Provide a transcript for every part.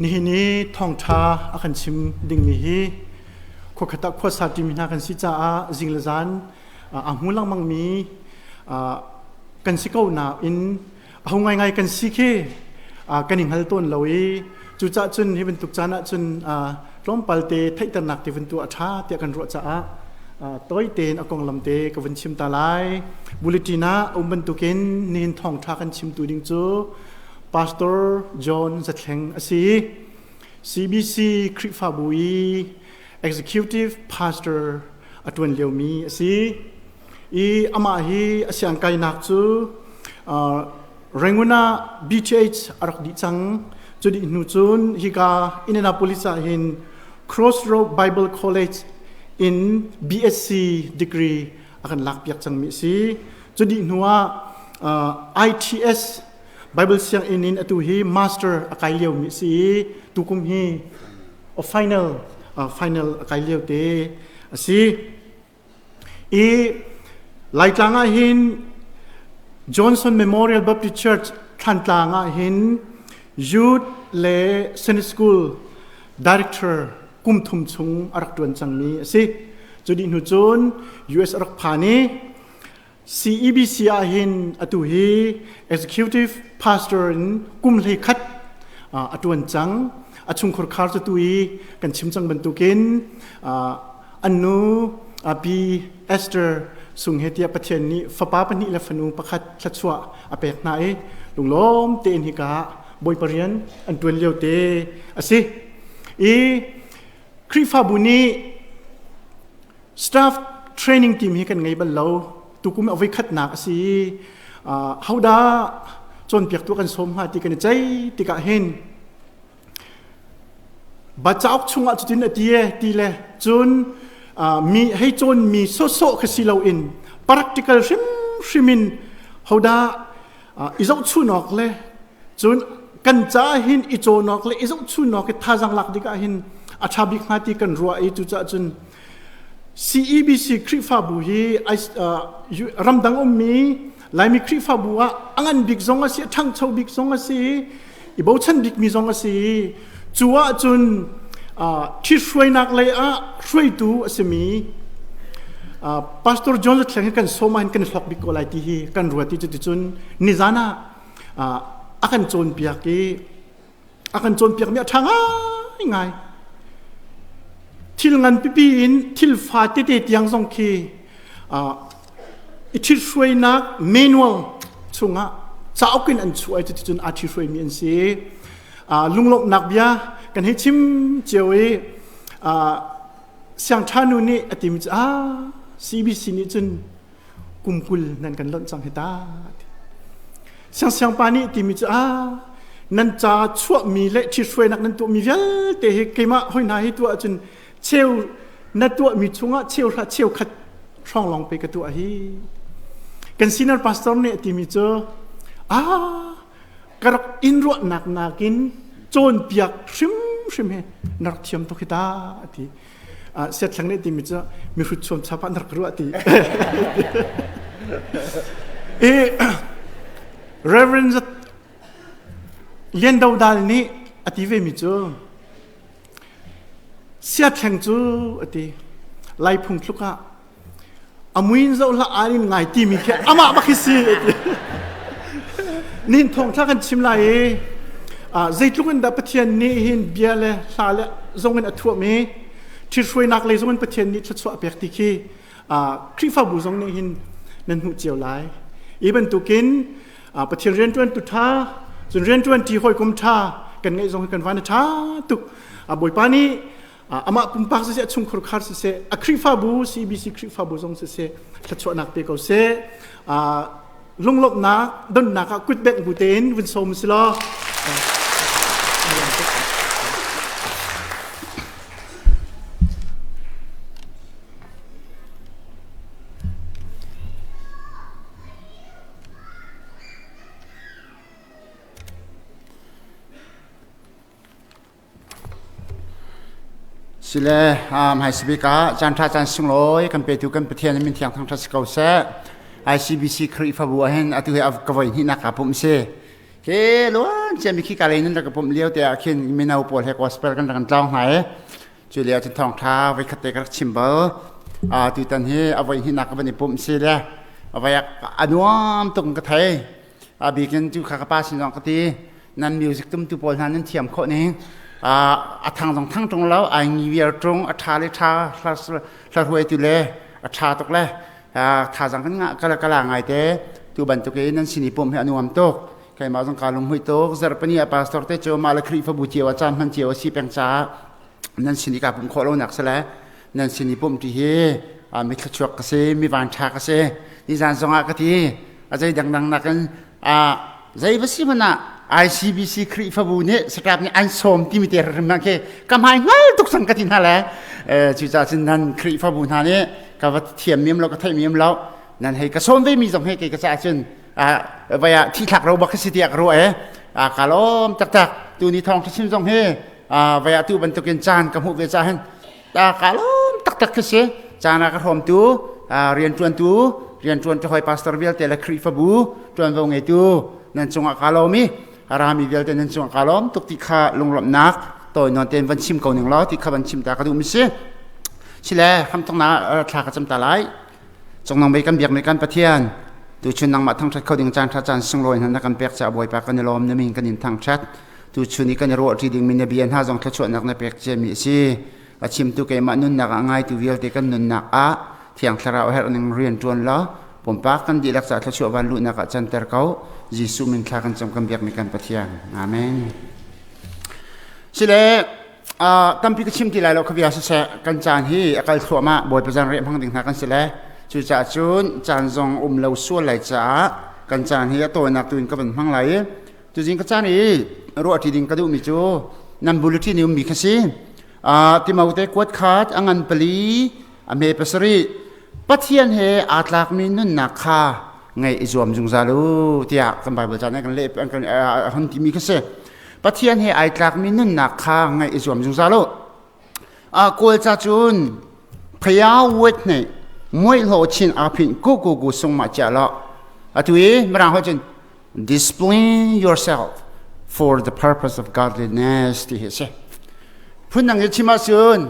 Nihin i thawngṭha a kan chim dingmi hi khuakhat ah khuasa ṭimi hna kan si caah zing le zan a hmu lengmangmi kan si ko nain aho ngaingai kan si khi kan i hngal tawn lo i cucaah cun hi bantuk caan ah cun tlawmpal te theihternak te vun tuah a ṭha tiah kan ruah caah tawi tein a konglam te ka vun chim ta lai. Bulletin ah a um bantukin nihin thawngṭha kan chimtu ding cu Pastor John Zathleng a si. CBC Khrihfabu i Executive Pastor a ṭuan liomi a si. I amah hi a siangkainak cu Rangoon ah BTH a rak dih cang. Cu dih hnu cun hika Indianapolis ah hin Crossroad Bible College in BSc degree a kan lakpiak cangmi a si. Cu dih hnu ah ITS Bible sianginn in atu hi master a kai liomi a si i tukum hi final final a kai lio te a si. I Laitlang ah hin Johnson Memorial Baptist Church Thlantlang ah hin Youth le Sunday School Director kum thum chung a rak ṭuan cangmi a si. Cu dih hnu cun US a rak phan i CEBC ah hin atu hi Executive Pastor in kum hlei khat a ṭuan cang. A chungkhur khar cu tu i kan chim cang bantukin an nu Pi Esther sung he tiah Pathian nih fapa pahnih le fanu pakhat thluachuah a pek hna i lunglawm tein hika Bawipa rian an ṭuan lio te a si. I Khrihfabu nih staff training team hi kan ngei bal lo. Tukum a voikhatnak a si i hodah cawnpiaktu kan sawm hnga ti kan i ceih tikah hin Cauk chungah cutin a ti e ti le cun mi hei cawnmi sawhsawh kha si loin practical hrimhrim in hodah i zohchun awk le cun kan caah hin i cawn awk le i zohchun awk i thazaang lak dikah hin a ṭha bik hnga ti kan ruah i cucaah cun CEBC Khrihfabu hi ramdang ummi Laimi Khrihfabu ah a ngan bik zong a si a ṭhangcho bik zong a si i bochan bikmi zong a si i cu ahcun ṭhithruainak lei ah hruaitu a simi Pastor John Zathleng hi kan sawm ahhin kan i hlawk bik ko lai ti hi kan ruat i cuticun nizan ah a kan cawnpiak i a kan cawnpiakmi a ṭha ngaingai. Thil ngan pipi in thil fa tete tiang zong khi i ṭhithruainak manual chungah cauk in an chuah i cuticun aa ṭhithruaimi an si. Lunglawmhnak bia kan hei chim cio i siangṭha nu nih a timi cu ah CBC nih cun kum 20 nan kan lonh cang hi ta. Siangsiangpa nih timi cu ah nan ca chuahmi le ṭhithruainak nan tuahmi vialte hi keimah hoi hna hi tuah ahcun cheu na tuahmi chungah cheu hra cheu khat hrawng lawng pe ka tuah hi. Kan senior pastor nih a timi cu ah ka rak in ruahnak nakin cawnpiak hrimhrim hi na rak thiam tuk hi ta a ti. Siathleng nih timi cu mihrut chuam chap ah na rak ruah ti. I Reverend Lian Do Dal nih a ti ve mi cu siathleng cu a ti Lai phung thluk ah a muin zoh hlah aan in ngai timi khi amah bak hi si a ti. Nin thawng thla kan chim lai i zeitluk in dah Pathian nih hin bia le hla le zong in a thuam i ṭhithruainak lei zong in Pathian nih thluachuah a pek ti khi Khrihfabu zong nih hin nan hmuh cio lai. Hi bantukin Pathian rianṭuantu ṭha, cun rianṭuanṭi hawikom ṭha kan ngeih zong hi kan van a ṭha tuk. Bawipa nih amah pumpak siseh, a chungkhur khar siseh, a Khrihfabu, CBC Khrihfabu zong siseh, thluachuahnak pe ko seh. Lunglawmhnak donnak ah kutbengh bu tein vun sawm si law. Sile hmaisabik ah caanṭha caan sunglawi kan petu kan Pathian min thiang thangṭhat si ko seh. ICBC Khrihfabu ah hin atu hi ka voi hnihnak aa pumh si. Ke luan Luan cia mi khi ka lei nan rak ka pumh lio te ah khin mino pawl he gospel kan rak kan tlawng hna i cu lio cun thawngṭha voi khat te ka rak chim bal. Tutan hi a voi hnihnak ka van i pumh si le a voi a nuam tuk in ka thei. A bik in cu kha ka pa sin zong ka ti nan music tumtu pawl hna nan thiam khawh ning a thang zong thang ṭung lo ai ngi viar ṭung a ṭha le ṭha hla hruai tu le a ṭha tuk le thazang kan ngah kala kala ngai te tu bantuk in nan sin i pumh hi a nuam tuk. Keimah zong kaa lunghmuih tuk. Zarhpini ah pastor te cu mah le Khrihfabu cio ah caan hman cio a si peng caah nan sin i kaa pumh khawh lonak si le nan sin i pumh ti hi mi thluachuak ka si, mi vanṭha ka si. Nizan zong ah ka ti a zei dangdang nakin zei va si hmanh ah ICBC Khrihfabu nih staff nih an sawm timi te hrim khi ka hmai hngal tuk sang ka ti hna le cucaah cun nan Khrihfabu hna nih ka va thiam miam lo ka theih miam lo nan hei ka sawm ve mi zong he kei ka caah cun vai ah thi thlak ro bak si tiah ka ruah e ka lawm taktak. Tu ni thawng chim zong hi vai ah tu bantukin caan ka hmuh ve ca hin ka lawm taktak khi si. Caan ah ka hrawm tu rian tuan tu rian tuan tu hoi pastor vialte le Khrihfabu tuanvo ngeitu nan cungah ka lawm i rami vialte nan cungah ka lawm tuk ti kha lunglawmhnak tawi nawn tein van chim ko ning law ti kha van chim ta ka duh mi si. Sile hramthoknak thla ka cam ta lai. Cungnung bik kan biakmi kan Pathian, tuchun nangmah thangṭhat kho ding caan ṭha caan sunglawi hna na kan pek caah Bawipa kan i lawm, na min kan in thangṭhat. Tuchun i kan i ruahṭi dingmi na bia hna zong thluachuahnak na pek ciami a si. A chimtu keimah nunnak ah ngaitu vialte kan nunnak ah Thiang Thlarau herh ning rian ṭuan law pumpak kan dihlak caah thluachuah van luhnak ah canter ko. Jesuh min thla kan cam kan biakmi kan Pathian. Amen. Sile Tampi ka chim ti lai lo. Kha bia siseh, kan caan hi a kal thluahmah. Bawipa zan reh hmang ding hna kan si le cucaah cun caan zong um lo sual lai caah kan caan hi a tawinak tu in ka van hmang lai i tuzing ka caan i ruahṭi ding ka duhmi cu nan bulletin i ummi kha si. Timote kuat khat a ngan 4 a hme 7, Pathian he aa tlakmi nunnak kha ngaih i zuam zungzal u tiah kan Bible caan kan leh kan hon timi kha si. Pathian he ai tlakmi nunnak kha ngaih i zuam zungzal u. Kawl ca cun phaya wet ne muai hlo chin a phin ku ku ku sung ma chia lo. Atu i mirang ho cun discipline yourself for the purpose of godliness ti hi si. Phun dang i chim ahcun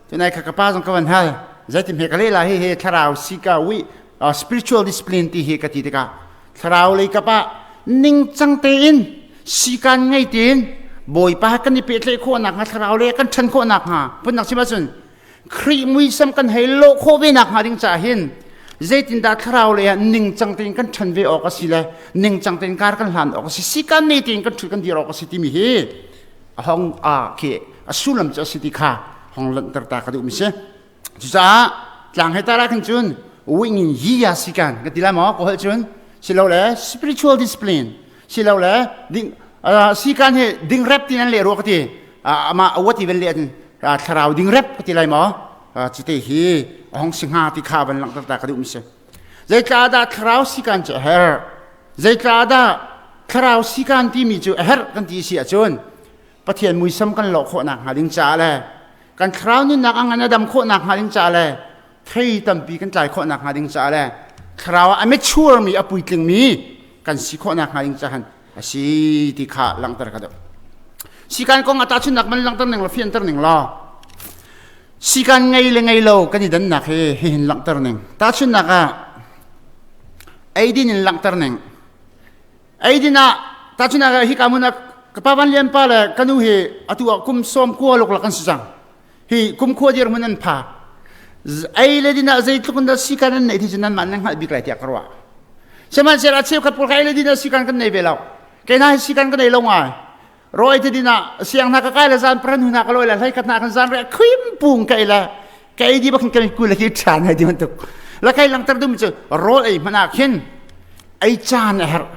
tunai kha ka pa zong ka van hal zeitin he ka leh la hi he thlarau sika wi spiritual discipline ti hi ka ti tikah thlarau lei kap ah ningcang tein sikan ngei tein Bawipa kan i pehtlaih khawh nakhnga, thlarau lei kan ṭhan khawh nakhnga, phundang chim ahcun Khrih muisam kan hei lawh khawh ve nakhnga ding caah hin zeitindah thlarau lei ah ningcang tein kan ṭhan ve awk a si le ningcang tein kar kan hlan awk a si, sikan nei tein kan ṭhut kan dir awk a si timi hi a hong a khi a sullam cu a si ti kha hong lanhter ta ka duhmi si. Cucaah tlang he tara khin cun wingin yi ya si kan ka ti lai maw ko hal cun silole spiritual discipline silole ding si kan he ding rep tin an le ro ka ti ama awati vel le thlarau ding rep ka ti lai maw cite hi hong singa ti kha van langhter ta ka duh mi si. Zeitla dah thlarau si kan cu her zeitla dah thlarau si kan ti mi cu a herh kan ti si ahcun Pathian muisam kan lawh khawh nakhnga ding caah le kan thlarau nunnak a ngan a dam khawh nakhnga ding caah le thei tampi kan tlai khawh nakhnga ding caah le thlarau a mature mi a puitling mi kan si khawh nakhnga ding caah a si ti kha langhter ka duh. Sikan kong a tahchunnak man langhter ning law, fianter ning law, sikan ngei le ngei lo kan i dannak hi hihin langhter ning. Tahchunnak ah eidin in langhter ning. Eidin ah tahchunnak ah hika hmun ah ka pa Van Lian pa le ka nu hi atu ah kum 90 luk kan si cang. Hi kum khua dir hmun an pha. Ei le din ah zeitluk in dah sikan an neih ti cu nanmah nan hngalh bik lai tiah ka ruah. Sihmanhsehlaw cheukhat pawl kha ei le din ah sikan kan nei ve lo. Kei hna hi sikan ka nei lo ngai. Rawi te din ah siang hna ka kai le zan pran hna ka loi le hlei khat hna kan zan re khim pung kai le kai di bak kan kul ki than hai di bantuk la kai langter dum cu rawl ei hmana khin ei caan a herh.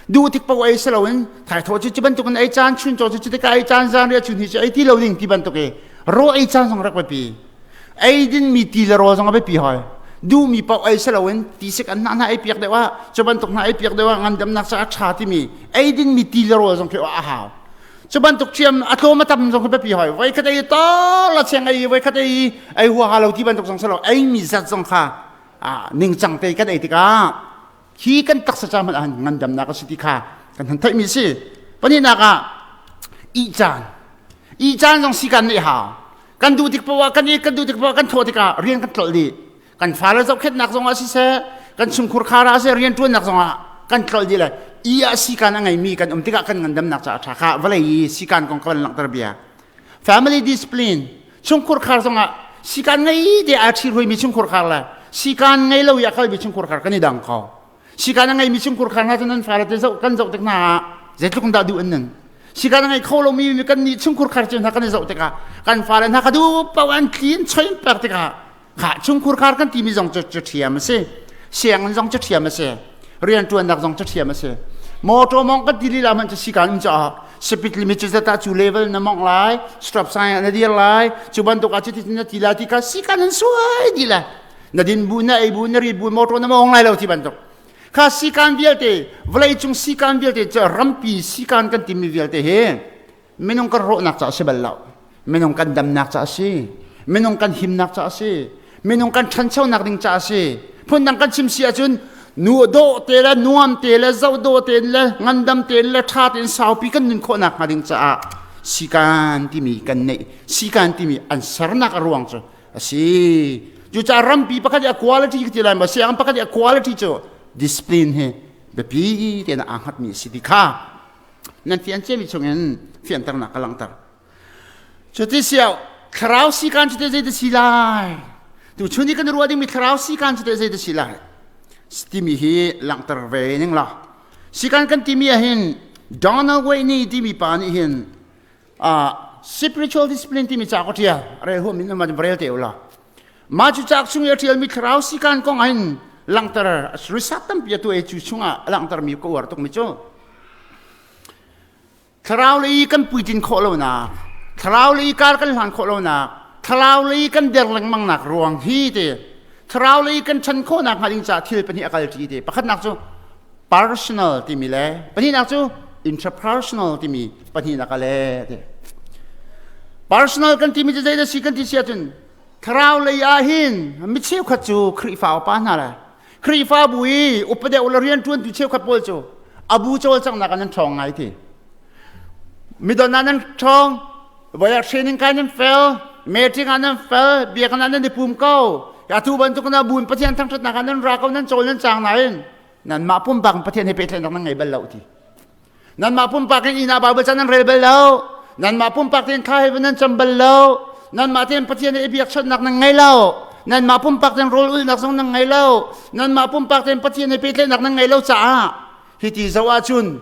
Duh tik paoh ei si loin thaithaw cu cu bantuk in ei caan, chun caw cu cu tikah ei caan, zan riah chun hi cu ei ti lo ding ti bantuk i raw ei caan zong rak biapi. Ei din mi ti le rawl zong a biapi hoi. Duh mi paoh ei si loin ti sik an hna hna ei piak deuh ah cu bantuk hna ei piak deuh ah ngandamnak caah ṭha timi ei din mi ti le rawl zong khi a hau. Cu bantuk ṭhiam a tlawm a tam zong khi biapi hoi. Voi khat ei to la cheng ei, voi khat ei ei huaha lo ti bantuk zong si lo, ei mi zat zong kha ningcang te kan ei tikah hi kan taksa ca hmanh ah ngandamnak a si ti kha kan han theihmi si. Pahnihnak ah ih caan. Ih caan zong sikan nih hau. Kan duh tik poah kan i kan duh tik poah kan thawh tikah rian kan tlolh dih. Kan fale zohkhenhnak zong ah siseh, kan chungkhur khar ah siseh, rian ṭuannak zong ah kan tlolh dih le i ah sikan a ngeimi kan um tikah kan ngandamnak caah ṭha kha vawlei i sikan kong ka van langhter bia. Family discipline chungkhur khar zong ah sikan ngei te aa ṭhi ruimi chungkhur khar le sikan ngei lo i a kalmi chungkhur khar kan i dang ko. Sikan a ngeimi chungkhur khar hna cu nan fale te zoh kan zoh tik hna ah zeitluk dah duh an nun. Sikan a ngei kho lomi kan nih chungkhur khar cu hna kan i zoh tikah kan fale hna ka duh paoh an tli an choi an pek tikah kha chungkhur khar kan timi zong cu cu ṭhiam a si. Sianginn zong cu ṭhiam a si. Rianṭuannak zong cu ṭhiam a si. Motor mong kan ti lila hmanh cu sikan um caah speed limit cu zata cu level na mong lai, stop sign na dir lai, cu bantuk ah cuti na ti lai ti kha sikan an suai dih lai. Na din bu na ei bu na rit bu motor na mong lai lo ti bantuk kha sikan vialte vawlei cung sikan vialte cu rampi sikan kan timi vialte hi minung kan rawhnak ca a si bal lo minung kan damnak ca a si minung kan himnak ca a si minung kan ṭhanchonak ding ca a si phundang kan chim si ahcun nu dawh te le nuam te le zoh dawh te le ngandam te le ṭha tein saupi kan nun khawhnak hnga ding caah sikan timi kan neih sikan timi an sernak a ruang cu a si cucaah rampi pakhat i a quality ka ti lai maw sianginn pakhat i a quality cu discipline hi biapi tein aa hngatmi a si ti kha nan fian ciami chungin fianternak ka langhter cuti siau thlarau sikan cu te zei si lai tu chun i kan ruah dingmi thlarau sikan cu te zei si lai timi hi langhter ve ning la sikan kan timi ah hin Donald Wayne timi pa nih hin spiritual discipline timi ca ko ṭial rel huam in ma rel te ula ma cu cak chung i a ṭialmi thlarau sikan kong hin langhter research tampi a tu e cu chungah a langhter mi ka uar tuk mi cu thlarau lei kan puitlin khawh lo nak thlarau lei kar kan hlan khawh lo nak thlarau lei kan der lengmang nak ruang hi te thlarau lei kan ṭhan khawh nak hnga ding ca thil pahnih a kal ṭi te pakhatnak cu personal timi le pahnihnak cu interpersonal timi pahnihnak a le ti personal kan timi cu zeidah si kan ti si ahcun thlarau lei ah hin mi cheukhat cu Khrihfa upa hna le Khrihfabu i upa deuh le rianṭuantu cheukhat pawl cu abu cawlcanghnak ah nan ṭhawng ngai ti midon ah nan ṭhawng voi ah training kai nan fel meeting ah nan fel biakinn ah nan i pum ko atu bantuk na buin Pathian thangṭhatnak ah nan ra ko nan cawl nan cang nain nanmah pumpak in Pathian he pehtlaihnak nan ngei bal lo ti nanmah pumpak in inn ah Bible ca nan rel bal lo nanmah pumpak tein thla he nan cam bal lo nanmah tein Pathian he i biakchawnhnak nan ngei lo nanmah pumpak tein rawl ulnak zong nan ngei lo nanmah pumpak tein Pathian he pehtlaihnak nan ngei lo caah hiti zoh ahcun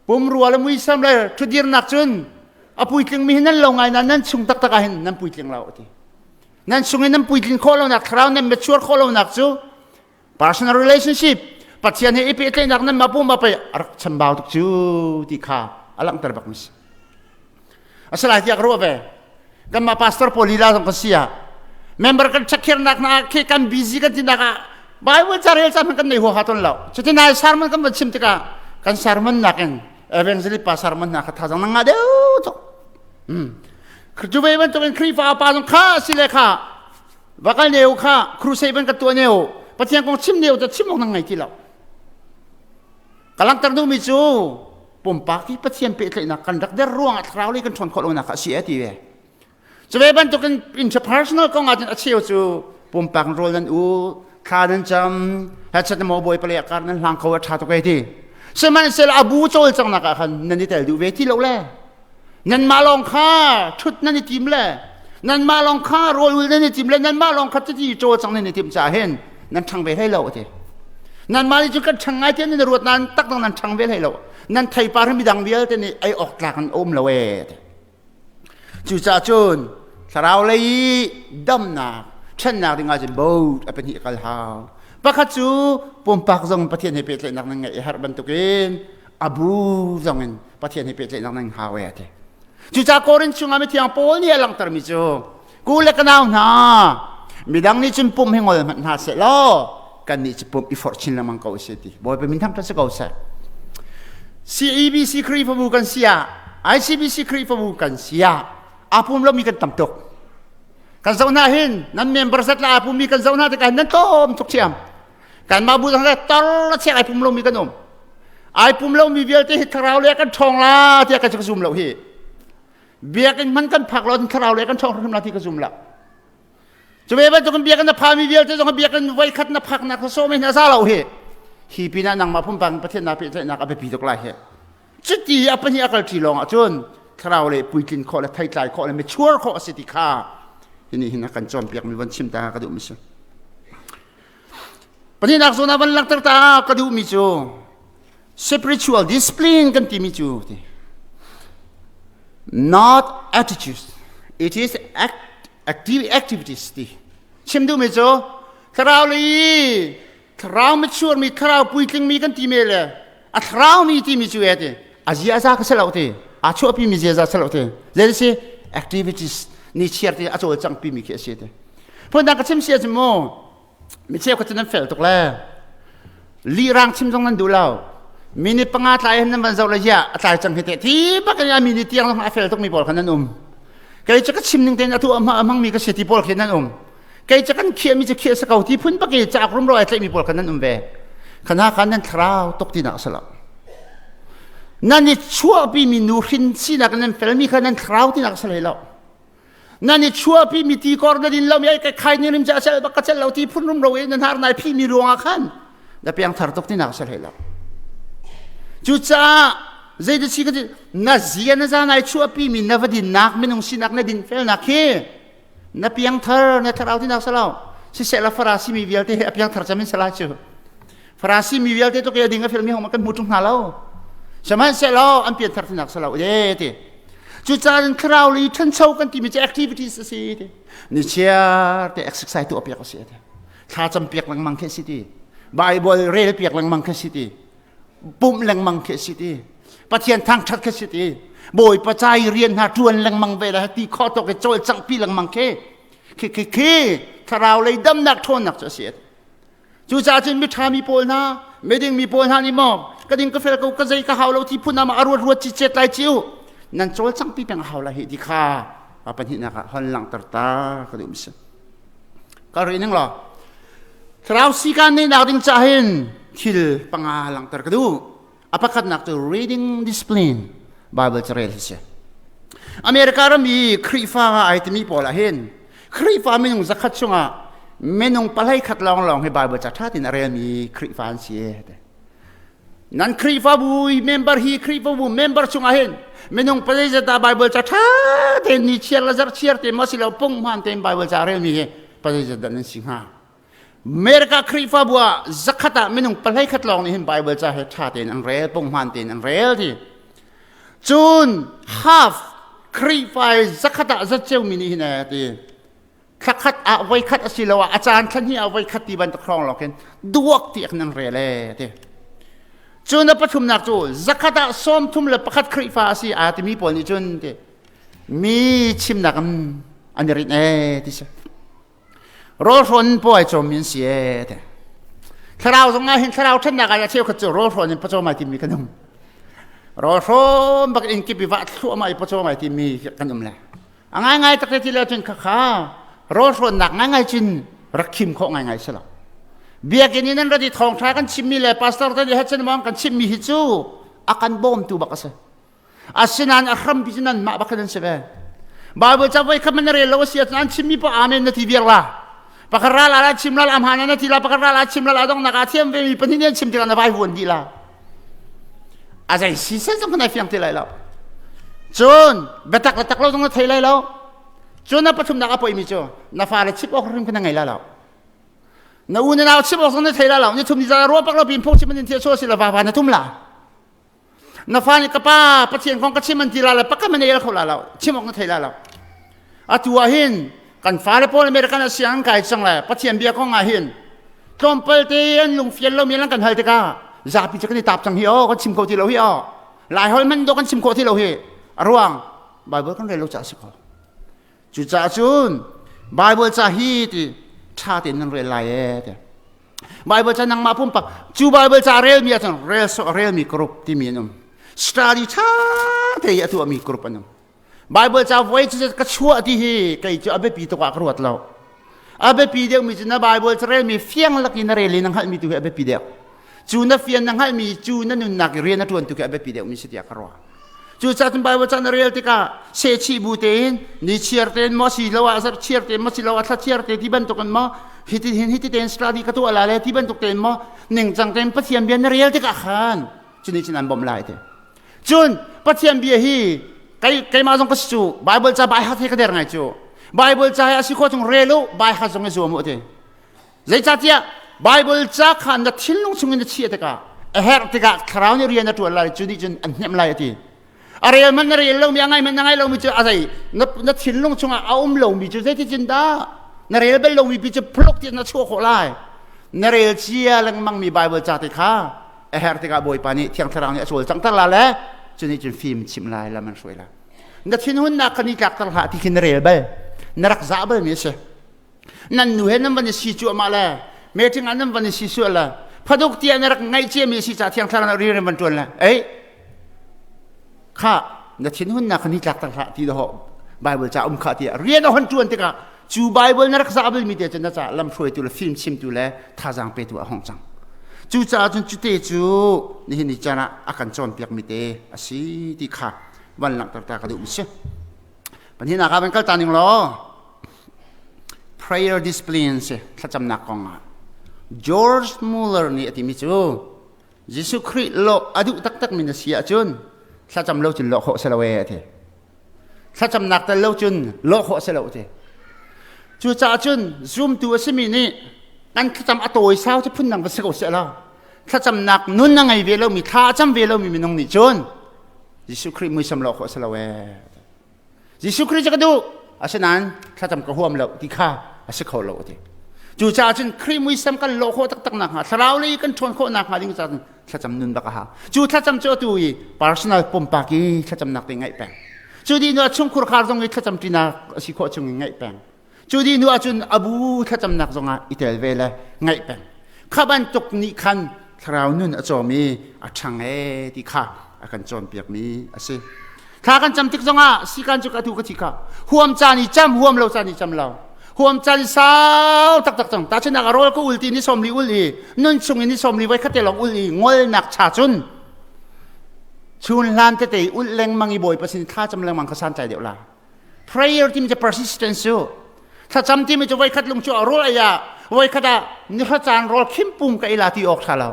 pumrua le muisam le ṭhudirnak cun a puitlingmi hi nan lo ngai nain nan chung taktak ah hin nan puitling lo ti nan chung in nan puitlin khawh lonak thlarau nan mature khawh lonak cu personal relationship Pathian he i pehtlaihnak nan mah pum pei a rak chambau tuk cu ti kha a langhter bak mi si asalai tiah ka ruah ve kanmah pastor pawl lila zong ka si ah member kan check-nak hna khi kan busy kan tinak ah Bible ca rel caan kan nei huaha ton lo cutin nai sermon kan van chim tikah kan sermon nakin evangelist pa sermon hna kha thazang na ngah deuh tuk cu ve bantukin Khrihfa pa zong kha si le kha vakal neu kha crusade ban ka tuah neu Pathian kong chim neu ta chim awk na ngei ti lo ka langhter duhmi cu pumpak hi Pathian pehtlaihnak kan rak der ruangah thlarau lei kan ṭhawn khawh lonak a si a ti ve cu ve bantukin interpersonal kong ahcun a cheu cu pumpak rawl nan u thla nan cam hechat maw bawi pale kar nan hlang kho a ṭha tuk e ti sihmanhsehlaw a bu cawlcanghnak ah khan nan i tel duh ve ti lo le nanmah lawng kha ṭhut nan i tim le nanmah lawng kha rawl ul nan i tim le nanmah lawng kha cuti cawlcang nan i tim caah hin nan ṭhang ve hlei lo a ti nanmah nih cun kan ṭhang ngai tiah nan ruat nain taktak nan ṭhang ve hlei lo nan theipar hi midang vialte nih ei awk tlak an um lo ee ti cucaah cun thlarau lei i damnak ṭhennak ding ahcun boat a pahnih kal hau pakhat cu pumpak zong Pathian he pehtlaihnak nan ngeih i harh bantukin abu zong in Pathian he pehtlaihnak nan hau ee ti cucaah Korin chungah mithiang Paul nih a langhtermi cu ku le ka nau hna midang nih cun pum hi ngol hmanh hna seh law kannih cu pum i forh chin lengmang ko seh ti Bawipa min thangṭhat si ko seh CEBC Khrihfabu kan si ah ICBC Khrihfabu kan si ah aa pum lomi kan tam tuk kan zoh hna hin nan member zat la aa pummi kan zoh hna tikah nan tlawm tuk thiam kanmah bu zong tar la chek ai pum lomi kan um. Ai pum lo mi vialte hi thlarau le kan ṭhawng la tiah ka zum lo hi. Biakinn hman kan phak lo thlarau le kan ṭhawng hrim la ti ka zum lo. Cu ve bantukin biakinn na phami vialte zong biakinn voikhat na phaknak kha sawm in a za lo hi. Hi pinah nangmah pumpak Pathian naa pehtlaihnak a biapi tuk lai hi. Cuti a pahnih a kal ṭi lawng ahcun thlarau le puitlin khawh le theitlai khawh le mature khawh a si ti kha hi nih hin a kan cawnpiakmi von chim ta ka duhmi si. Pahnihnak zawn ah van langhter ta ka duhmi cu spiritual discipline kan timi cu ti. Not attitudes, it is act, active activities ti. Chim duhmi cu thlarau lei thlarau mature mi thlarau puitling mi kan ti me le a thlarau mi timi cu e ti a ziaza ka selo ti a chuahpi mi ziaza selo ti zei si activities ni chiar ti a cawlcang pi mi khi a si ti phundang ka chim sia cu mu mi cheu ka cu nan fel tuk le li rang chim zong nan duh lo minute panga tlai hin nan van zoh le ya a tlai cang hi te ti bak in a minute tiang zong a fel tuk mi pawl khan nan um kei cu ka chim ning tein atu a hmang mi ka si ti pawl khi nan um kei cu kan khiah mi cu khiah sa ko ti phun bak i cauk rumro ai tlaih mi pawl khan nan um ve khana khan nan thlarau tuk ti nak salo nan i chuahpi mi nu hrin sinak nan fel mi kha nan thlarau ti nak sal lo nan i chuahpi mi ti kor na din lo mi ai kai khai ni rim cha sel bak ka cel lo ti phun rumro i nan har nai phi mi ruangah khan na piang thar tuk ti nak sal lo cucaah zei si ka na zia na za nai chuahpi mi na va din nak minung sinak na din fel nak hi na piangthar na thlarau tinak salo siseh la farasi mi vialte he a piangthar cam in sala cu farasi mi vialte to ke ding a fel mi hong kan hmu tung hna lo sihmanhsehlaw an pianthar tinak salo e ti cucaah thlarau li ṭhancho kan timi cu activities a si ti ni chiar te exercise tu piak a si ti thla cam piak lengmang khi si ti bible rel piak lengmang khi si ti pumh lengmang khi si ti pathian thangṭhat khi si ti bawipa ca i rian hna ṭuan lengmang ve la ti khawh tawk i cawlcangh pi lengmang khi khi khi khi thlarau lei damnak ṭhawnnak cu a si cucaah cun miṭha mi pawl hna miding mi pawl hna nih maw ka ding ka fel ko ka zei ka hau lo ti phun ah a ruat ruat ci cet lai ciu nan cawlcangh pi peng a hau lai hi ti kha pa pahnihnak ah hon langhter ta ka duh mi si ka ri ning law thlarau sikan nih nak ding ca hin thil panga langhter ka duh a pakhatnak cu reading discipline bible carel hi si America ram i Khrihfa ai timi pawl ah hin Khrihfa minung zakhat chungah minung palei khat lawng lawng hi Bible ca ṭha tein a relmi Khrihfa an si nan Khrihfabu member hi Khrihfabu member chungah hin minung palei zata Bible ca ṭha tein ni chiar le zarh chiar te ma si lo pung hmaan tein Bible ca relmi hi palei zat nan si hnga America Khrihfabu ah zakhat ah minung palei khat lawng nih hin Bible ca he ṭha tein an rel pung hmaan tein an rel ti cun half Khrihfa zakhat ah zatceu mi nih hin ti thlakhat ah voikhat asiloah a caan thla hnih ah voikhat ti bantuk hrawng lawng khin duak ti nan rel e ti cu na pathumnak cu zakhat ah 31 Khrihfa a si aa timi pawl nih cun ti mi chimnak an an i rinh e ti si rawlhrawn paw ai cawm mi an si e ti thlarau zong ah hin thlarau ṭhennak ah cheukhat cu rawlhrawn in pawcawm ai timi kan um rawlhrawn bak in kip i vah thluahmah i pawcawm ai timi kan um le A ngaingai tak ti le cun khakha rawlhrawnnak ngaingai cun rak khim khawh ngaingai si lo. Biakinn in an rat i thawngṭha kan chimmi le pastor te nih hechan mong kan chimmi hi cu a kan bawmtu bak a si. Asinain a hrampi cu nanmah bak an si ve. Bible ca voi khat man na rel lo a si ahcun an chimmi poah amen na ti viar la. Pakhat ral ah chim lal amhan na ti la pakhat ral ah chim lal adong nak ah thiam ve mi pahnih nih an chim tikah na vai vuan dih la. A zei si sen zong kan ai fiang ti lai lo. Cun biatak le tak lo zong na thei lai lo. Cun na pathumnak a poimi cu na fale chip awk hrim kha na ngei lai lo. Na u na nau chip awk zong na thei lai lo. Ni thum ni za ruah pak lo pin phung chim an thia so si la va va na tum la. Na fa nih ka pa Pathian kong ka chim an ti la le pakam an el kho la lo. Chim awk na thei lai lo. Atu ah hin kan fale pawl American a siang kai cang le Pathian bia kong ah hin tlawmpal te an lungfian lomi lan kan hal tikah zapi cu kan i tap cang hi aw kan chim kho ti lo hi aw lai hol man do kan chim kho ti lo hi a ruang Bible kan rel lo ca si ko cucaah cun Bible ca hi ti ṭha tein nan rel lai e ti Bible ca nangmah pumpak cu Bible ca rel mi ahcun rel so rel mi group timi an um study ṭha te i a tuah mi group an um Bible ca voi cu ka chuah ti hi kei cu a biapi tuk ah ka ruat lo. A biapi deuhmi cu na Bible ca relmi fiang lak in na rel i na hngalhmi tu hi a biapi deuh. Cu na fian na hngalhmi cu na nunnak i rian a ṭuan tu khi a biapi deuhmi si tiah ka ruah. Cucaah cun Bible ca na rel tikah sehchih bu tein ni chiar tein maw si lo ah zarh chiar tein maw si lo ah thla chiar te ti bantuk in maw hiti hin hiti tein study ka tuah la le ti bantuk tein maw ningcang tein Pathian bia na rel tikah khan cuni cun an bawmh lai te. Cun Pathian bia hi kei keimah zong ka si cu Bible ca bai hat he ka der ngai cu. Bible ca hi a si khawh chung rel u bai hat zong i zuam u ti. Zeicahtiah Bible ca kha na thinlung chungin na chiah tikah a herh tikah thlarau nih rian a ṭuan lai cu nih cun an hnemh lai a ti. A rel man na rel lomi a ngai man na ngai lomi cu a zei na thinlung chungah a um lomi cu zeiticin dah na rel bal lomi pi cu phluk ti na chuah khawh lai. Na rel cia lengmangmi Bible ca te kha a herh tikah Bawipa nih Thiang Thlarau nih a cawlcanghter la le cu nih cun fim chimh lai lam an hruai lai. Na thinhunnak kha ni tlakter hlah ti khi na rel bal na rak zah balmi a si. Nan nu he nan van i si cuahmah le meeting ah nan van i si sual le phaduk tiah na rak ngaih ciami si ca Thiang Thlarau nih rian van ṭuan le ei kha na thinhunnak kha ni tlakter hlah ti dawh Bible ca um kha tiah rian a hon ṭuan tikah cu Bible na rak zah balmi te cu na ca lamhruaitu le fim chimtu le thazaang petu a hong cang. Cucaah cun cute cu nihin ni caan ah a kan cawnpiakmi te a si ti kha van langhter ta ka duh mi si. Pahnihnak ah van kal ta ning law prayer discipline si thlacamnak kong ah George Muller nih a timi cu Jesuh Khrih lawh a duh taktakmi na si ahcun thlacam lo cun lawh khawh si lo ee a ti. Thlacamnak tel lo cun lawh khawh si lo ti. Cucaah cun zumtu a simi nih kan thlacam a tawi sau cu phundang va si ko seh law thlacamnak nun a ngei ve lomi thla a cam ve lomi minung nih cun Jesuh Khrih muisam lawh khawh si lo ee. Jesuh Khrih cu ka duh asinain thlacam ka huam lo ti kha a si kho lo a ti. Cucaah cun Khrih muisam kan lawh khawh taktak nakhnga thlarau lei kan ṭhawn khawh nakhnga ding caah cun thlacam nun bak a hau. Cu thlacam cu atu i personal pumpak i thlacamnak te ngaih peng. Cu dih hnu ah chungkhur khar zong i thlacam ṭinak a si khawh chung i ngaih peng. Cu dih hnu ah cun abu thlacamnak zong ah i tel ve le ngaih peng. Kha bantuk nih khan thlarau nun a cawm i a ṭhang ee ti kha a kan cawnpiakmi a si. Thla kan cam tik zongah sikan cu ka atu ka thi kha huam caan i cam huam lo caan i cam lo huam caan i sau taktak cang tahchunhnak a rawl ka ul ti ni 40 ul i nun chung in ni 40 voi khat te lawng ul i ngolnak cha cun chun hlan tete ul lengmang i bawipa sin thla cam lengmang kha santlai deuh la prayer timi cu persistence cu thlacam timi cu voi khat lung cu a rawl ei ah voi khat ah ni hra caan rawl khim pum ka ei la ti awk tha lo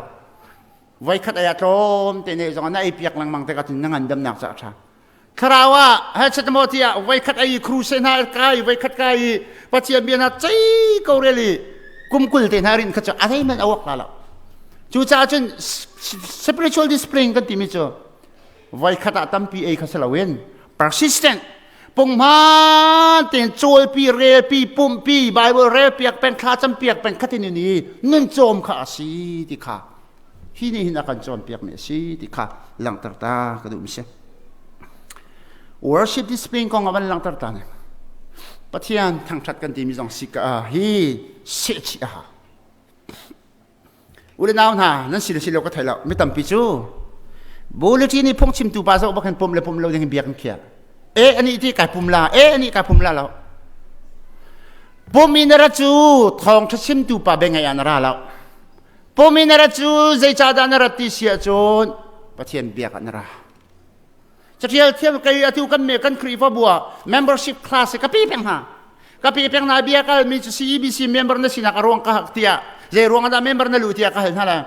Voikhat ai ah tlawm te ne zong na ei piak lengmang tikah cun na ngandamnak ca a ṭha. Thlarau ah he maw tiah voikhat ai crusade hna kai voikhat kai i Pathian bia hna cei ko rel i kum 20 te hna rin kha cu a zeihmanh a uak la lo. Cucaah cun spiritual discipline kan timi cu voikhat ah tampi ei kha si loin persistent punghman tein cawlpi relpi pumpi Bible relpiak peng thla campiak peng khatin in i nun cawm kha a si ti kha hi nih hin a kan cawnpiakmi a si ti kha langhter ta ka duhmi si worship discipline kong a van langhter ta ne Pathian thangṭhat kan timi zong si ka hi sehchih a hau U le nau hna nan si le si lo ka thei lo mi tampi cu bulletin nih phungchimtu pa zoh bak hin pum le pum lo ding in bia kan khiah e ani ti kai pum la e ani kai pum la lo pum in ra cu thawng ṭha chimtu pa be ngai ah na ra lo pum in ra cu zeicahdah na rat ti si ahcun Pathian biak ah na ra Catial thiam kei atu kan me kan Khrihfabu ah membership class ka pi peng hna. Ka pi peng na bia kal mi cu CEBC member na sinak a ruang ka hak tiah zei ruang dah member na lu tiah ka hal hna le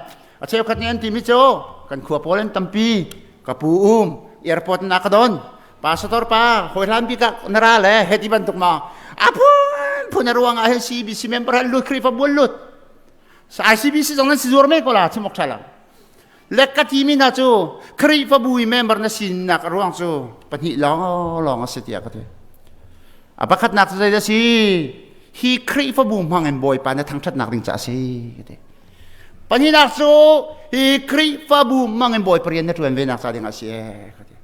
a cheukhat nih an ti mi cu kan khua pawl an tampi ka pu um airport na ka don pastor pa hawi hlan bik ah na ra le he ti bantuk ma a phun phun a ruang ah hin CEBC member an lut Khrihfabu an lut ICBC zong nan si zuar me ko la chimok tha lo Le ka timi hna cu Khrihfabu i member na sinak a ruang cu pahnih lawnglawng a si tiah ka ti. A pakhatnak cu zeidah a si? Hi Khrihfabu hmang in Bawipa na thangṭhatnak ding caah a si ka ti. Pahnihnak cu hi Khrihfabu hmang in Bawipa rian na ṭuan venak ca ding a si ee ka ti.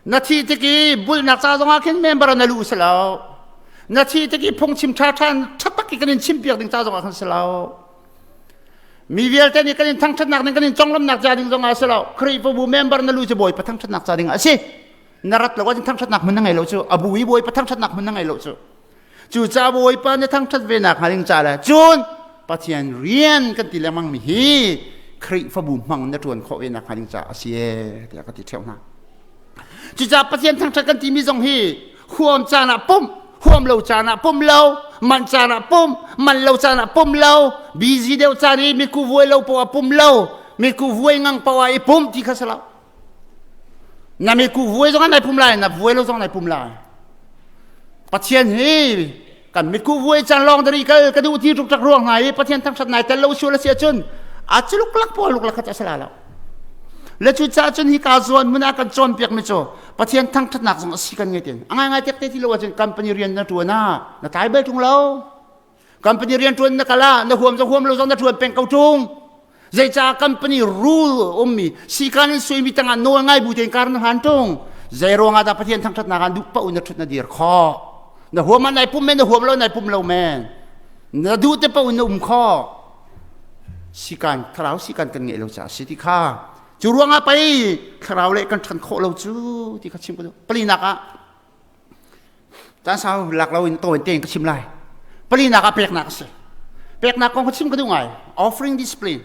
Na thih tik i bulnak ca zongah khin member na luh si lo. Na thih tik i phungchim ṭha ṭhan ṭha tak i kan in chimpiak ding ca zongah khan si lo. Mi vialte nih kan in thangṭhatnak ding kan in conglawmhnak ca ding zong ah si lo. Khrihfabu member na lu cu Bawipa thangṭhatnak ca ding ah a si. Na rat lo ahcun thangṭhatnak hmun na ngei lo cu. A bu i Bawipa thangṭhatnak hmun na ngei lo cu. Cucaah Bawipa na thangṭhat ve nak hnga ding ca le cun Pathian rian kan ti lengmang mi hi Khrihfabu hmang na ṭuan khawh ve nak hnga ding caah a si ee tiah ka ti ṭheo hna. Cucaah Pathian thangṭhat kan timi zong hi huam caan ah pumh, huam lo caan ah pum lo, man caan ah pum, man lo caan ah pum lo, busy deuh caan i miku vuai lo poah pum lo, miku vuai ngang poah i pum ti kha si lo. Na miku vuai zong ah nai pum lai, na vuai lo zong nai pum lai. Pathian hi kan mitku vuai caan lawng dari kal ka duh ti tuk tak ruang hna i Pathian thangṭhat nai tel lo sual a si ahcun a cu luklak pawl luklak kha a si la lo. Le cu caah cun hi ka zawn mun ah kan cawnpiak mi cu Pathian thangṭhatnak zong a si kan ngei tin. A ngai ngai tek te ti lo ahcun company rian na ṭuan ah na tlai bal ṭung lo. Company rian ṭuan na kal ah na huam zong huam lo zong na ṭuan peng ko ṭung. Zeicah company rule ummi sikan in suimi tangah nawl ngai bu tein kar na hlan tung. Zei ruangah dah Pathian thangṭhatnak ah duh paoh na ṭhut na dir khawh. Na huam ah nai pum men, na huam lo nai pum lo men. Na duh te paoh in na um khawh. Sikan, thlarau sikan kan ngeih lo caah si ti kha. Cu ruangah pei thlarau le kan ṭhan khawh lo cu ti kha chim ka duh. Palinak ah Caan sau lak lo in tawi tein ka chim lai. Palinak ah peknak a si. Peknak kong ka chim ka duh ngai. Offering discipline.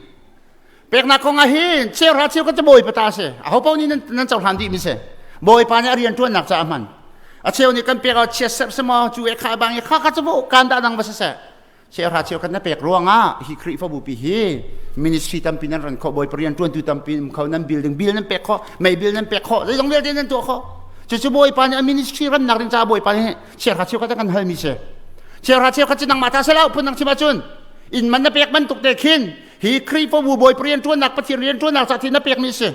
Peknak kong ah hin cheuhra cheu ka te bawipa ta a si. Aho paoh nih nan, nan cohlan dih mi si. Bawipa nih a rian ṭuannak caah a hman. A cheu nih kan pek ah chia serh si maw cu e kha bang i kha kha cu kan dah dang va si seh. Cheuhra cheu khat na pek ruangah hi Khrihfabu pi hi ministry tampi nan ran khawh bawipa rian ṭuantu tampi um kho nan building bill nan pek khawh mei bill nan pek khawh zeizong vialte nan tuah khawh cucu bawipa nih a ministry rannak ding caah bawipa nih cheuhra cheu khat kan halmi si cheuhra cheu khat cu nangmah ta selo phun nang chim ahcun inn man na pek bantuk te khin hi Khrihfabu bawipa rian ṭuannak Pathian rian ṭuannak ca thi na pekmi si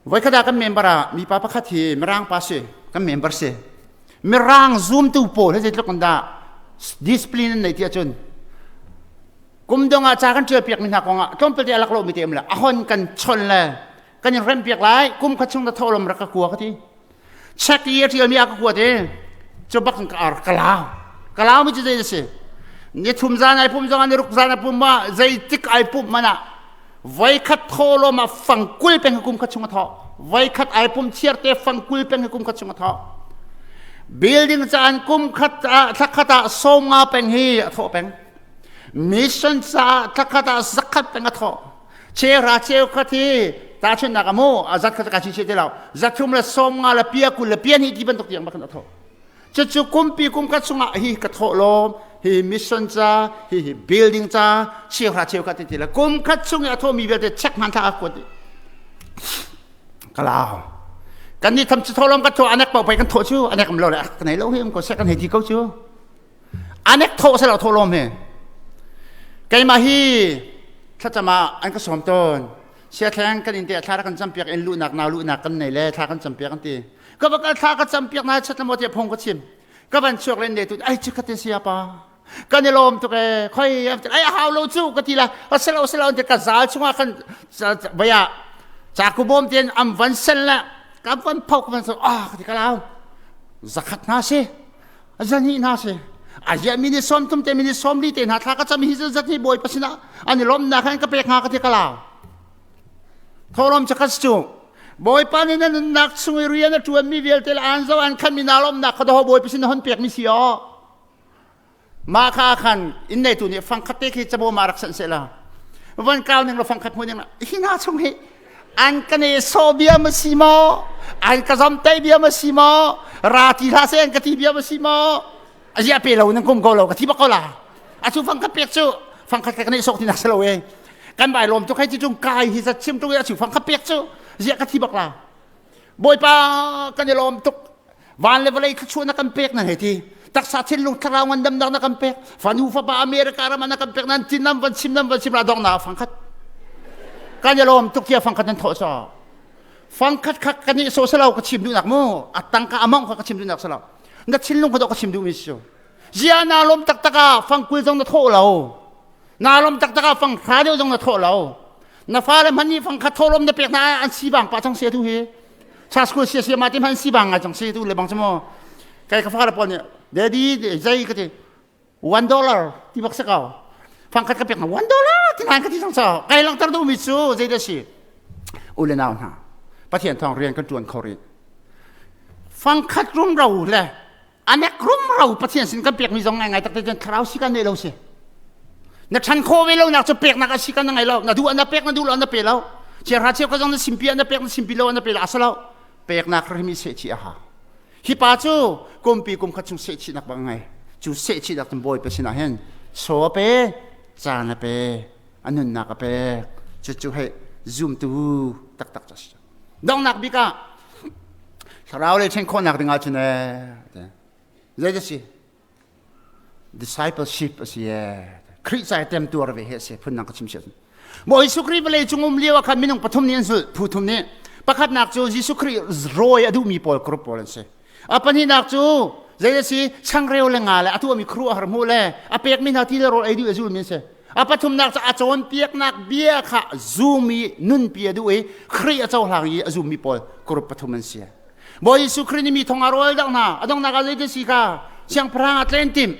Voikhat ah kan member ah mipa pakhat hi Mirang pa si, kan member si. Mirang zumtu pawl hi zeitluk in dah discipline an nei ti ahcun kum dong ah ca kan ṭial piak mi hna kong ah tlawmpal te a lak lo mi te um le a hon kan chon le kan in rem piak lai kum khat chung na tholom rak ka kua ka ti check i a ṭial mi a ka kua te cu bak ka ar ka lau ka lau mi cu zei si ni thum zan ai pum zong ah ni ruk zan ai pum ma zeitik ai pum man ah Voikhat thawhlawm ah fangkul peng kum khat chung a thawh. Voikhat ai pum chiar te fangkul peng kum khat chung a thawh. Building caan kum khat ah thlakhat ah 50 peng hi a thawh peng. Mission caah thlakhat ah zakhat peng a thawh. Chera cheu khat hi tahchunhnak ah mu a zat khat ka chi te lo. Zathum le 50 le pia 20 le pia hnih ti bantuk tiang bakhan a thawh. Cucu kumpi kum khat chungah hi ka thawhlawm, hi mission ca, hi hi building ca, cheuhra cheukhat ti ti le kum khat chung i a thawmi vialte check hmanthlak a kuat dih. Ka lau. Kan nih tham cu thawhlawm kan thawh anek paoh pei kan thawh cu anek um lo le ka nei lo hi um ko seh kan hei ti ko cu. Anek thawh se lo thawhlawm hi. Keimah hi thlacam ah an ka sawm tawn. Siathleng kan in te thla kan campiak in luhnak nau luhnak kan nei le thla kan campiak an ti. Ka va kal thla ka cam piak na chat mo tiah phung ka chim. Ka van chuak len ne tu ai chu khatin sia pa. Kan i lawm tuk e khoi ai hau lo chu ka ti la. Asalo asalo te ka zal chungah kan vaya chaku bom ten am van sen la ka van phok van so ah ka ti ka lau. Zakhat na si. Zani na si. Azia mini som tum te mini som li te na thla ka cham hi zat hi boi pasina ani lom na khan ka pek nga ka ti ka lau. Tholom chakas cu Bawipa nih na nunnak chung i rian a ṭuanmi vialte le aan zoh an khanmi naa lawmhnak kha daw Bawipa sin hon pekmi si aw. Mah kha khan inn neitu nih fangkhat te khi cabo ma rak sanh seh la. Van kau ning lo fangkhat hmu ning la hi hna chung hi an ka ne so bia ma si maw an ka zam te bia ma si maw ra ti hlah seh an ka ti bia ma si maw azia pe lo nan kum ko lo ka thi bak ko la a cu fangkhat pek cu fangkhat ka ne sok ti nak se lo e kan bai lawm tuk hei ti tung kai hi zat chim tung a chu fang kha pek cu zia ka thi bak la bawipa kan i lawm tuk van le vawlei thluachuah na kan pek nan hei ti taksa thinlung thlarau ngandamnak na kan pek fanu fapa America ram na kan pek nan tin nam van chim nam van chim la dong na fang khat kan i lawm tuk tia fang khat nan thawh so fang khat kha kan i so selo ka chim duh nak mu atang ka among kha ka chim duh nak selo na thinlung kha ka chim duh mi si zia na lawm taktak ah fangkul zong na thawh lo Na lawm taktak ah fang hra deuh zong na thawh lo. Na fale hmanh nih fang kha thawhlawm na pek hna an si bang pa chang se tu hi. Sa school sia sia ma te hman si bang ngai chang se tu le bang chamo. Kai ka fale pawl nih daddy zei ka ti $1 ti bak se kau. Fang khat ka pek na $1 ti nan ka ti chang cha. Kai langter du mi cu zei da si. U le nau hna. Pathian thawng rian kan tuan kho rih. Fang khat rum ro le anek rumro Pathian sin kan pekmi zong ngaingai takte cun thlarau si kan nei lo si. Na ṭhan khawh ve lonak cu peknak a si kan na ngei lo. Na duh ah na pek, na duh lo na pe lo. Chiahra cheu ka zong na simpi ah na pek, na simpi lo ah na pe lo. A si lo. Peknak hrim i sehchih a hau. Hi pa cu kumpi kum khat chung sehchihnak bak a ngei. Cu sehchihnak cun Bawipa sinah hin chaw a pe, caan a pe, a nunnak a pek. Cucu hei zumtu taktak cu a si. Donghnak bik ah thlarau lei ṭhen khawhnak ding ahcun ee zei a si? Discipleship a si ee. Khrih ca i temtuar ve hi a si phundang ka chim si ahcun. Bawi Jesuh Khrih vawlei cung um lio ah khan minung pathum nih an zulh, phu thum nih. Pakhatnak cu Jesuh Khrih rawi a duhmi pawl group pawl an si. A pahnihnak cu zei a si changreu le nga le a tuahmi khuaruahhar hmuh le a pekmi hna ti le rawl ei duh a zulmi an si. A pathumnak cu a cawnpiaknak bia kha zum i nunpi a duh i Khrih a cohlang i a zummi pawl group pathum an si. Bawi Jesuh Khrih nih mi thong a rawl dang hna. A donghnak ah zei si kha siangpahrang ah tlen timh.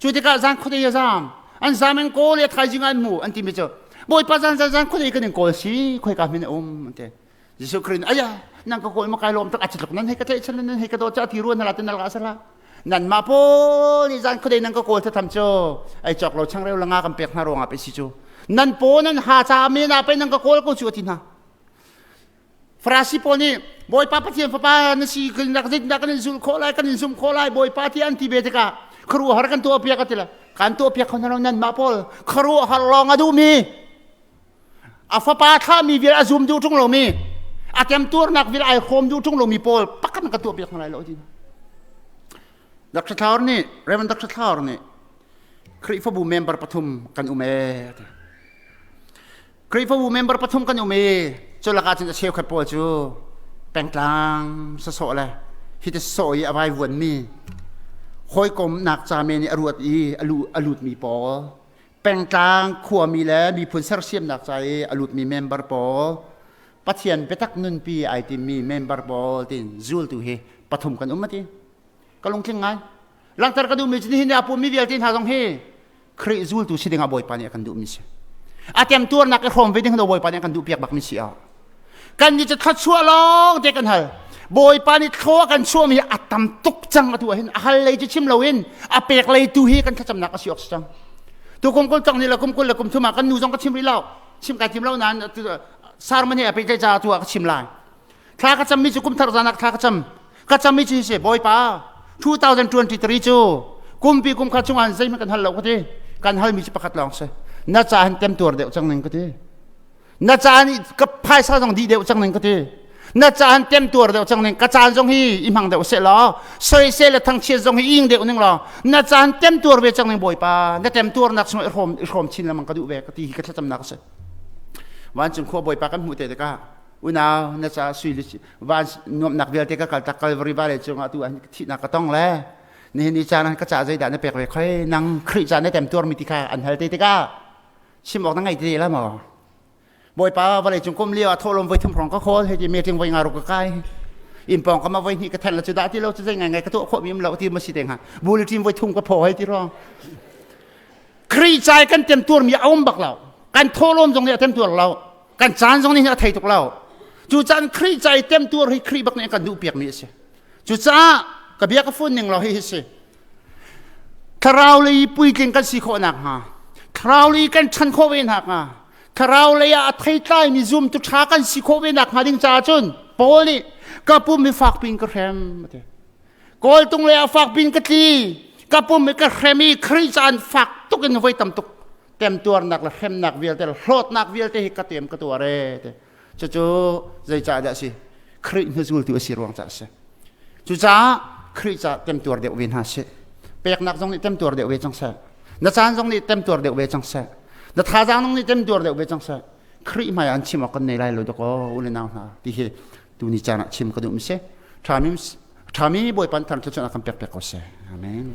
Cu tikah zan khuadei a zam. An zam in kawl i a thaizing ah an hmu an timi cu Bawipa zan zan zan khuadei kan in kawl si khoika hmin a um an ti. Jesuh Khrih nih aya nan ka kawl ma kai lawm tak a tluk nan hei ka tlaihchan nan hei ka dawt ca ti ruan hala te nal ka sala. Nan mah pawl nih zan khuadei nan ka kawl thatham cu ai cawk lo changreu la nga kan pek hna ruangah pe si cu. Nan paw nan ha ca men ah pe nan ka kawl ko cu a ti hna. Farasi pawl nih Bawipa Pathian fapa na si nak zeitindah kan in zulh khawh lai kan in zumh khawh lai Bawipa tiah an ti ve tikah khuaruahhar kan tuah piak a ti le kan tuah piak kho hna lo nanmah pawl khuaruahhar lawng a duhmi a fapa thlahmi vial a zum duh ṭung lomi a temtuarnak vial ai hrawm duh ṭung lomi pawl pakhat kan tuah piak hna lai lo ti Dr. Thlaur nih Reverend Dr. Thlaur nih Khrihfabu member pathum kan um ee Khrihfabu member pathum kan um i cu lakah cun a cheukhat pawl cu pengtlang sasawh le hi ti sawh i a vaivuanmi hawikomnak ca men i a ruat i a lutmi pawl pengtlang khuami le miphun sersiamnak ca i a lutmi member pawl Pathian biatak nunpi ai timmi member pawl tin zultu hi pathum kan um ati ka lungtling ngai langhter ka duhmi cu nihin a pummi vialte hna zong hi Khrih zultu si dingah Bawipa nih a kan duhmi si. A temtuarnak i hrawm ve ding Bawipa nih a kan duh piak bakmi si a. Kan nih cu thluachuah lawng te kan hal. Bawipa nih thlaw a kan chuahmi hi a tam tuk cang atu ahhin a hal lei cu chim loin a pek lei tu hi kan thlacamnak a si awk si cang. Tu kum kul cang ni le kum 20 le kum 30 ah kan nu zong ka chim rih lo. Chim kai tim lo nain sarman he a pehtlai caah tu ah ka chim lai. Thla ka cammi cu kum thar zan ah thla ka cam. Ka cammi cu hi si Bawipa 2023 cu kumpi kum khat chungah zeihmanh kan hal lo ka ti. Kan halmi cu pakhat lawng si. Na ca hin temtuar deuh cang ning ka ti. Na ca nih ka phaisa zong dih deuh cang ning ka ti. Na ca hin temtuar deuh cang ning ka caan zong hi i hmang deuh seh law soisel le thangchiat zong hi ing deuh ning law na caan temtuar ve cang ning Bawipa na temtuarnak chung i hrawm i hrawm chin lengmang ka duh ve ka ti hi ka thlacamnak a si. Vancung khua Bawipa kan hmuh te tikah unau na ca sui van nuamhnak vialte ka kaltak Calvary vale cungah tu ah thihnak ka tong le nihin ni caan ka ca zeidah na pek ve khoi nang Khrih ca na temtuar mi ti kha an hal te tikah chim awk na ngei te la maw Bawipa vawlei cung kum lio ah thawhlawm voi thum hrawng ka khawl hei ti meeting voi nga ruk ka kai in pawng ka ma voi hnih ka then la cu dah ti lo cu zei ngai ngai ka tuah khawh mi um lo ti ma si te hnga bulletin voi thum ka phaw hei ti rong Khrih cai kan temtuar mi a um bak lo kan thawhlawm zong nih a temtuar lo kan caan zong nih a thei tuk lo cu caan Khrih ca i temtuar hi Khrih bak nih kan duh piak mi a si cucaah ka bia ka fun ning lo hi hi si thlarau lei puitling kan si khawh nak hnga thlarau lei kan ṭhan khawh ve nak hnga thlarau lei ah a theitlai mi zumtu ṭha kan si khawh ve nak hnga ding caah cun Paul nih ka pum hi fak piin ka hrem a ti Kawltung lei ah fak piin ka tli ka pum hi ka hrem i Khrih caan fak tuk in voi tam tuk temtuarnak le hremnak vialte le hlawtnak vialte hi ka tem ka tuar e te cucu zeicah dah si Khrih hnuzultu a si ruang caah si cucaah Khrih ca temtuar deuh ve hna sih peknak zong nih temtuar deuh ve cang seh na caan zong nih temtuar deuh ve cang seh na thazaang zong nih temtuar deuh ve cang seh Khrih hmai an chim awk kan nei lai lo dakaw u le nau hna ti hi tuni caan ah chim ka duh mi si ṭhami ṭhami Bawipa thar thluachuah kan pek pek ko seh amen.